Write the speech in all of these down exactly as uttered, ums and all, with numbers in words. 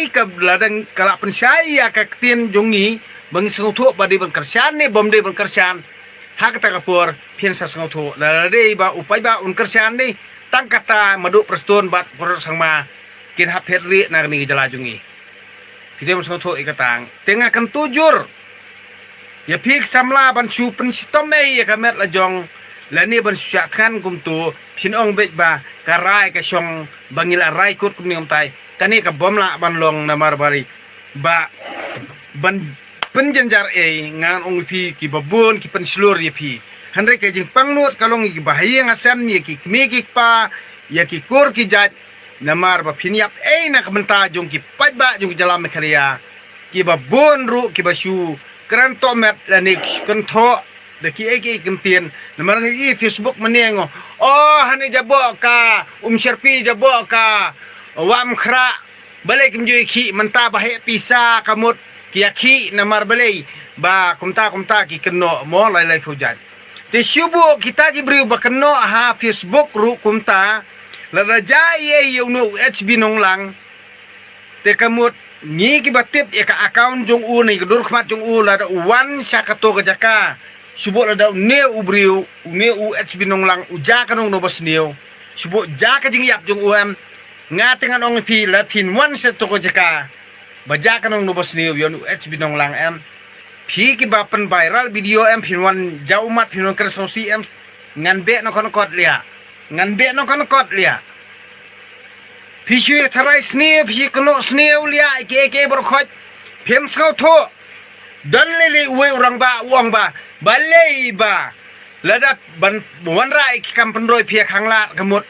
ka la dang ka la pynshai ïa ka ktien jong ngi ba ngi sngewthuh ba dei ban kyrshan ne bym dei ban kyrshan. Ha kata ka por phin sa sngewthuh, lada dei ba u paidbah un kyrshan ne, tang kata Madu Prestone bad Conrad Sangma kin hap phet rieh na kane ka jylla jong ngi. Phi dei ban sngewthuh ïa kata. Te nga kyntu jur ïa phi ki samla ban shu pynshitom ei ïa ka met la jong lane ban shu shah thngan kumto, phin ong beit ba ka rai ka shong ba ngi la rai kut kumne kumtai. Kane ka bym lah ban long namar ba ri ba ban pynjynjar ei. Ngan ong ïa phi kiba bun ki pynshlur ïa phi. Hynrei ka jingpangnud ka long ïa kiba ha ïing ha sem, ïa ki kmie ki kpa, ïa ki kur ki jait. Namar ba phin ïap ei na ka bynta jong ki paidbah jong ka jylla Meghalaya, kiba bun ruh kiba shu kren tohmet lane shu kynthoh da kiei kiei ki ktien. Namar ngi ïohi Facebook mynne ngo, oh, hane jaboh ka Umshyrpi, jaboh ka Wah Mkhrah. Balei kim ju ïakhih mynta ba heh pisa ka mut ki ïakhih namar balei ba kumta kumta ki kynnoh mo lai lai phew jait. Te shu buh kita ki briew ba kynnoh ha Facebook ruh kumta, lada jia ei ei ïa une u H B Nonglang. Te ka mut ngi kiba tip ïa ka account jong u ne ka dur khmat jong u, lada u wan sha kato ka jaka, shu buh lada une u briew, une u H B Nonglang u jia ka nongno ba sniew, shu buh jia ka jingïap jong u em. Nga te ngan ong ïa phi, lada phin wan sha kato ka jaka ba jia ka nongno ba sniew ïa une u H B Nonglang em, phi kiba pynviral video em, phin wan jaw ummat, phin wan kren sngewsih em, ngan beh nongkot nongkot liah. Ngan beh nongkot nongkot liah. Phi shu ïa tharai sniew, phi shu kynnoh sniew liah ïa kiei kiei baroh khoit. Phim sngewthuh. Don lei lei uwei u rangbah u ong ba, balei ba lada ban wanrah ïa ki kam pynroi phi ïa khanglad ka mut,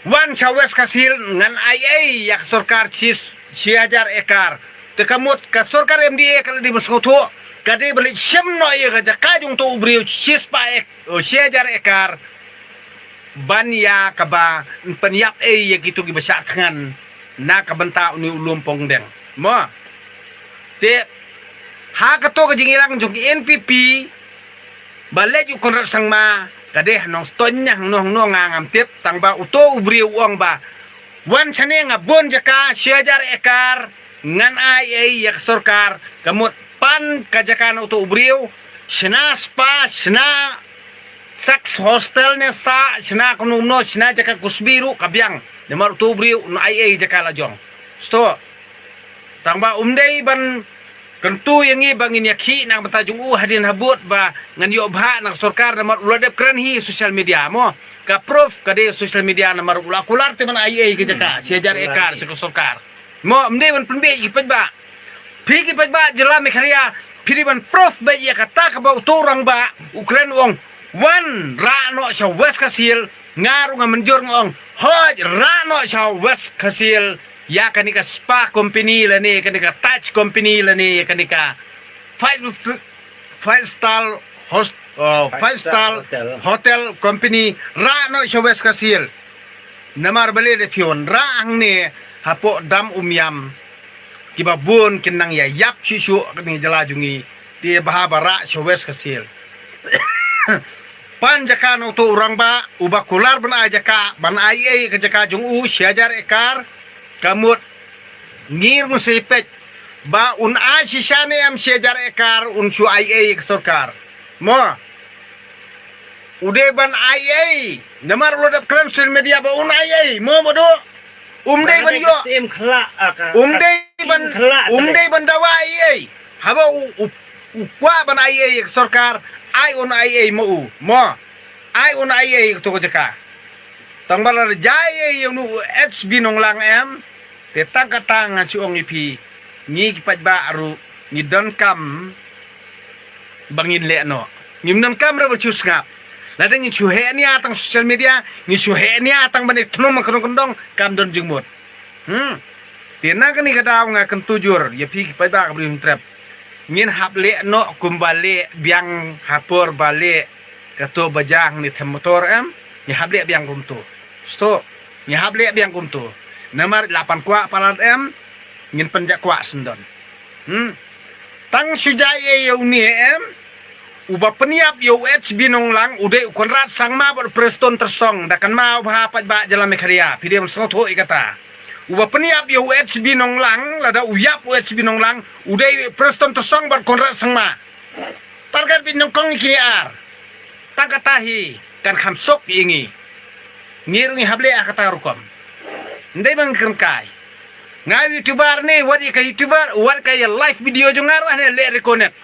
wan sha West Khasi Hills ngan ai ei ïa ka sorkar shi, shi hajar ekar. Te ka mut ka sorkar M D A ka la dei ban sngewthuh, ka dei ban leit shim noh ïa ka jaka jong uto u briew shispah ek-, oh, shi hajar ekar ban ïa kaba pynïap ei ïa kito kiba shah thngan na ka bynta une u lum pongdeng mo. Te ha kato ka jingïalang jong ki N P P ba leit u Conrad Sangma, ka dei ha Nongstoiñ ne hangno hangno nga ngam tip, tang ba uto u briew u ong ba wan shane, nga bun jaka shi hajar ekar, ngan ai ei ïa ka sorkar. Ka mut pan ka jaka na uto u briew, shna spa, shna sex hostel ne sa, shna kumno kumno, shna jaka kusbi ruh ka biang. Namar uto u briew un ai ei jaka la jong. Sto. Tang ba um dei ban kyntu ïa ngi ba ngin ïakhih na ka bynta jong u hadien habud ba ngan ïoh bhah na ka sorkar, namar u la dep kren hi social media mo. Ka proof ka dei social media, namar u la kular te ban ai ei ka jaka shi hajar ekar sha ka sorkar. Mo, um dei ban pynbeit ki paidbah. Phi ki paidbah jylla Meghalaya, phi dei ban proof beit ïa kata kaba uto u rangbah u kren u ong, wan rah noh sha West Khasi Hills. Nga ruh nga mynjur nga ong, hooid, rah noh sha West Khasi Hills ïa kane ka spa company lane kane ka Taj company lane kane ka five, five star host, oh, five star hotel company, rah noh sha West Khasi Hills. Namar balei lada phi wanrah hangne hapoh Dam Umiam, kiba bun kin nang ïa ïap shuh shuh kane ka jylla jong ngi. Te bha ba rah sha West Khasi Hills. Pan jaka na uto u rangbah uba kular ban ai jaka, ban ai ei ka jaka jong u shi hajar ekar. Ka mut ngi ruh ngi sa peit ba un ai shisha ne em shi hajar ekar, un shu ai ei ka sorkar mo. U dei ban ai ei, namar u la dep kren social media ba un ai ei mo, Madu. Um dei ban ïoh, um dei ban, um dei ban dawa ai ei. Haba u, u, u kwah ban ai ei ka sorkar, ai un ai ei mo u mo. Ai un ai ei kato ka jaka. Tang ba lada jia ei ei ïa une u H B Nonglang em, te tang kata ngan shu ong ïa phi, ngi ki paidbah ruh ngi donkam ba ngin leh noh. Ngim donkam ruh ban shu sngap. Lada ngin shu heh nia tang social media, ngin shu heh nia tang ban ïathnum ha ka nongkyndong, kam don jingmut. Hmm. Te na kane ka daw nga kyntu jur ïa phi ki paidbah ka Bri Hynñiewtrep. Ngin hap leh noh kumba leh biang ha por ba leh kato ba jia hangne them motor em. Ngin hap leh biang kumto. Sto. Ngin hap leh biang kumto. Namar la pan kwah palat em, ngin pynjah kwah syndon. Hmm. Tang shu jia ei ei ïa une em, uba pynïap ïa u H B Nonglang u dei u Conrad Sangma bad u Prestone Tynsong. Da kynmaw bha paidbah jylla Meghalaya, phi dei ban sngewthuh ïa kata. Uba pynïap ïa u H B Nonglang, lada u ïap u H B Nonglang, u dei Prestone Tynsong bad Conrad Sangma. Target bad nyngkong ïa kine ar. Tang kata hi kan kham suk ïa ngi. Ngi ruh ngi hap leh ha kata rukom. Ndei bang kren kai. Nga YouTuber ne, wat ïa ka YouTuber, wat ka ïa live video jong nga ruh hane leh reconnect.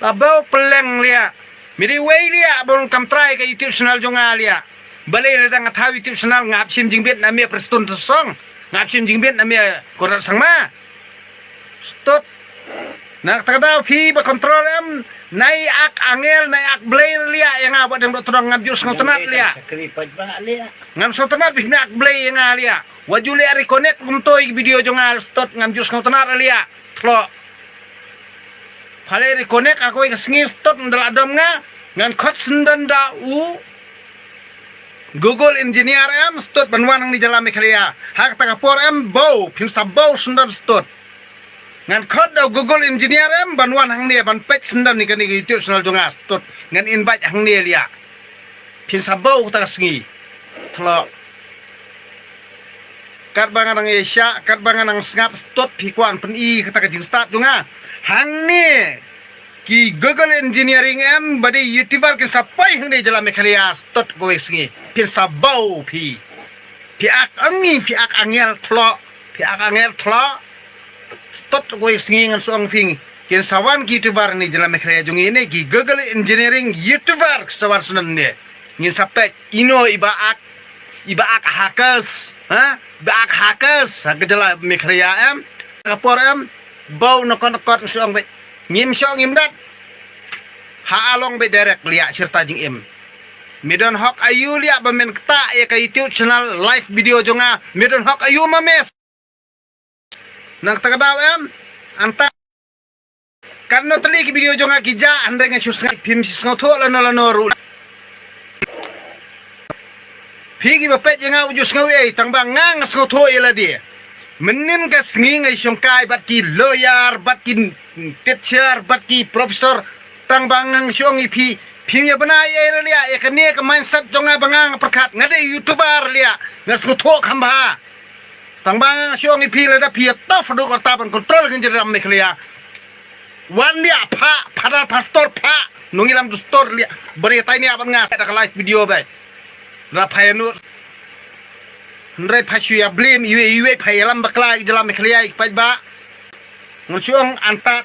Aba u peleng liah. Midi wei liah, bang kam try ka YouTube channel jong nga liah. Balei lada nga thaw YouTube channel nga hap shim jingbit na me Prestone Tynsong. Nga hap shim jingbit na me Conrad Sangma. Stud. Na kata ka daw phi ba control em, nai ak angel, nai ak blei liah ïa nga ba dang dok tdong ngam ju sngewtynnat liah. Sakri pat ba liah. Ngam sngewtynnat phi nai ak blei ïa nga liah. Wat ju leh reconnect kumto ïa video jong nga stud ngam ju sngewtynnat liah. Thlok. Pha leh reconnect ha kawei ka sngi stud nda la dom nga, ngan khot syndon da u Google Engineer em stud ban wan hangne jylla Meghalaya. Ha kata ka por em bau, phin sa bau syndon stud. Ngan khot da u Google Engineer em ban wan hangne ban peit syndon ïa kane ka YouTube channel jong nga stud. Ngan invite hangne liah. Phin sa bau kata ka sngi. Thlok. Katba nga dang ïa shah, katba nga dang sngap stud phi kwah pyni kata ka jingstad jong nga. Hangne ki Google Engineering em ba dei YouTuber kin sa poi hangne jylla Meghalaya stud kawei sngi. Phin sa bau phi. Phi ak angi, phi ak angel thlok. Phi ak angel thlok. Stud kawei sngi ngan shu ong phi. Kin sa wan ki YouTuber hangne jylla Meghalaya jong ngi ne ki Google Engineering YouTuber sa wan syndon ne. Ngin sa peit ino iba ak, iba ak hackers, ha? Iba ak hackers ha ka jylla Meghalaya em. Ka por em bau na kon kot shu ong beit. Ngim shong ngim dat. Ha along beit direct liah shirta jingim. Me don hok aïu liah ba men ktah ïa ka YouTube channel live video jong nga. Me don hok aïu ma me. Na kata ka daw em, anta. Katno tylli ki video jong nga ki jah, hynrei nga shu sngew, phim sngewthuh lano lano ruh. Phi kiba peit ïa nga u ju sngew ei, tang ba nga nga sngewthuh ïa lade. Mynnin ka sngi nga shongkai bad ki lawyer, bad ki teacher, bad ki professor, tang ba nga nga shong ïa phi, phim ïa bna ïa ei liah, ïa kane ka mindset jong nga ba nga nga pyrkhat, nga dei YouTuber liah, nga sngewthuh kham bha. Tang ba nga shong ïa phi lada phi ïa tough duk kata ban control ka jylla Meghalaya. Wan liah pha, phadar pastor pha, nongïalam dustur liah. Beri tai ni aban nga da ka live video bai. Da pha ïa nu. Hynrei pha shu ïa blame, iwei iwei pha ïalam bakla ka jylla Meghalaya ki paidbah. Ngan shong anta